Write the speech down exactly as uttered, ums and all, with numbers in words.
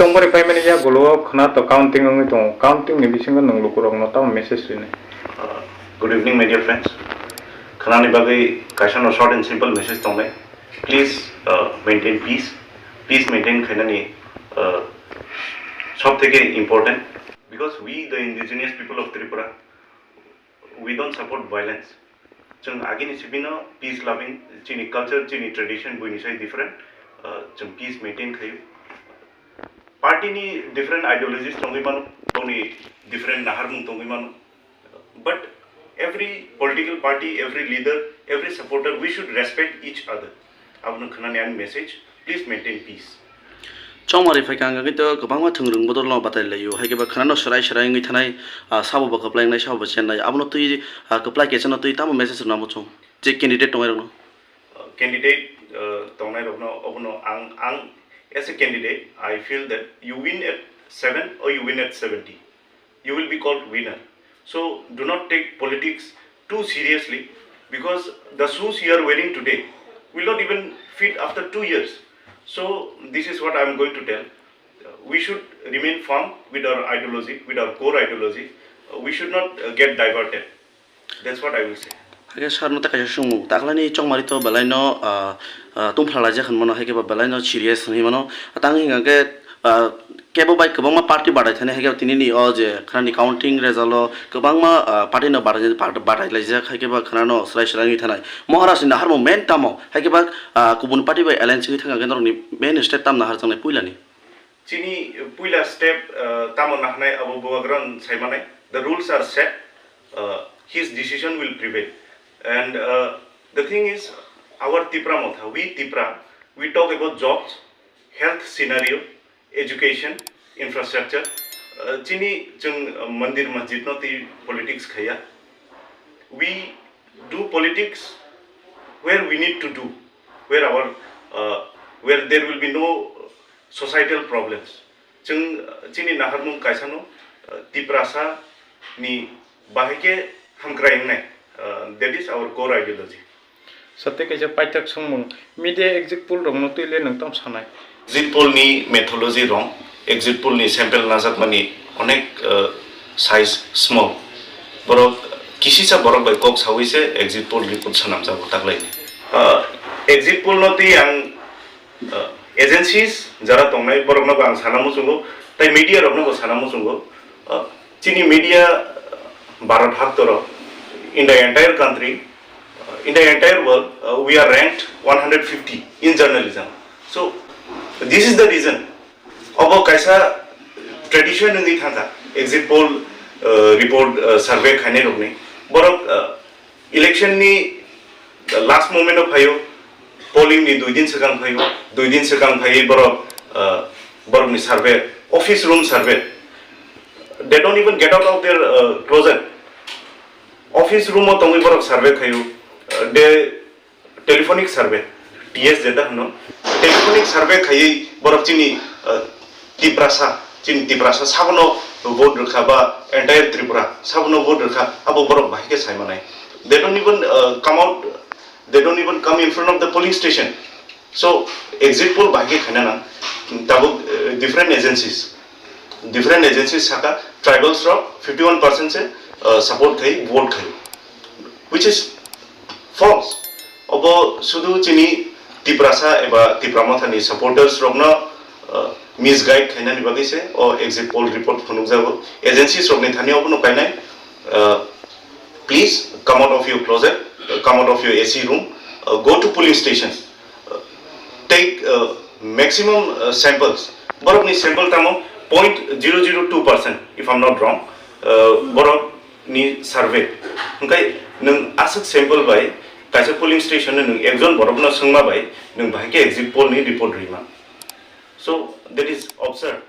Tongmani paimani yagulo khwna to counting wngwi tongo. Counting ni bisingo nwng lukurokno tamo message rinai? Uh, good evening, my dear friends. Khwnani bagwi kaisa no short and simple message tongnai. Please, uh, maintain peace. Peace maintain khainani, uh, sob theke important. Because we, the indigenous people of Tripura, we don't support violence. Chwng agini sibino peace loving, chini culture, chini tradition buini sai different. Uh, chwng peace maintain khayo. Party ni different ideologies tongwi mano, boni different naharmung tongwi mano. But every political party, every leader, every supporter, we should respect each other. Abono khwnani ani message, please maintain peace. Chongmari phaikha hwnkhe to kwbangma thwngrwng bodolno batai laio, hai khe ba khwnano swrai swrai wngwi thanai, ah, sabo bo kwplai wngnai, sabo bo chennai, abono twi, ah, kwplai kechano twi tamo message rwna muchung je candidate tongnai rokno? Uh, candidate, uh, tongnai rokno obono ang, ang as a candidate, I feel that you win at seven or you win at seventy, you will be called winner. So do not take politics too seriously, because the shoes you are wearing today will not even fit after two years. So this is what I am going to tell. Uh, we should remain firm with our ideology, with our core ideology. Uh, we should not, uh, get diverted. That's what I will say. Hakhe sir no ta kaisa swngmung, taklani Chongmari to belai no, ah, ah, tungphla laijak hinmano, hai khe ba belai no serious hinwi mano. Tang hingkha khe, ah, kebo bai kwbangma party batai thani, hai khe ba tini ni o je khwnani counting result o kwbangma, ah, party no batai, batai laijak, hai khe ba khwnano swrai swrai wngwi thanai. Maharaj ni naharmung main tamo, hai khe ba, ah, kubun party bai alliance wngwi thangkha khe norokni main step tam naharjaknai puilani? Chini puila step, uh, tamo nahnai abo bubagrano saimanai. The rules are set, uh, his decision will prevail. And, uh, the thing is, our Tipra Motha, we Tipra, we talk about jobs, health scenario, education, infrastructure. Uh, chini chwng, uh, mandir masjid no twi politics khaya. We do politics where we need to do, where our, uh, where there will be no societal problems. Chwng, uh, chini naharmung kaisano, uh, Tiprasa ni bahai khe hamkrai wngnai, uh, that is our core ideology. Sate kaisa paithak swngmung, media exit poll rokno twi le nwng tamo sanai? Exit poll ni methodology wrong, exit poll ni sample najakmani onek, uh, size small. Borok kisisa borok bai kok sawi se exit poll report swnamjago taklaini. Uh, exit poll no twi ang, uh, agencies jara tongnai borokno bo ang sana muchungo, tai media rokno bo sana muchungo. Uh, chini media, uh, Bharat haktoro, in the entire country, uh, in the entire world, uh, we are ranked one hundred fifty in journalism. So this is the reason. Obo kaisa tradition wngwi thangkha, exit poll, uh, report, uh, survey khainai rokni. Borok, uh, election ni last moment o phaio, polling ni dui din swkang phaio, dui din swkang phaiwi borok, uh, borokni survey, office room survey. They don't even get out of their, uh, closet. Office room o tongwi borok survey khaio. Uh, they telephonic survey, T S jeta hwno, telephonic survey khaiwi borok chini, uh, Tiprasa, chini Tiprasa sabono vote rwkha ba entire Tripura sabono vote rwkha, abo borok bahai khe sai manai. They don't even, uh, come out, they don't even come in front of the polling station. So exit poll bahai khe khaina nang, tabuk, uh, different agencies, different agencies saka tribals rok fifty one percent se, uh, support khai vote khai, which is false. Obo sudu chini Tiprasa eba Tipra Mothani supporters rokno, uh, misguide khainani bagwi se o exit poll report phunukjago. Agencies rokni thani obono painai, uh, please come out of your closet, uh, come out of your A C room, uh, go to polling stations, uh, take, uh, maximum, uh, samples. Borokni sample tamo point zero zero two percent, if I'm not wrong. Uh, borok ni survey. Hwnkhe nwng aswk sample bai kaisa polling station-o nwng ekjon borokno swngma bai nwng bahai khe exit poll ni report rwima. So that is absurd.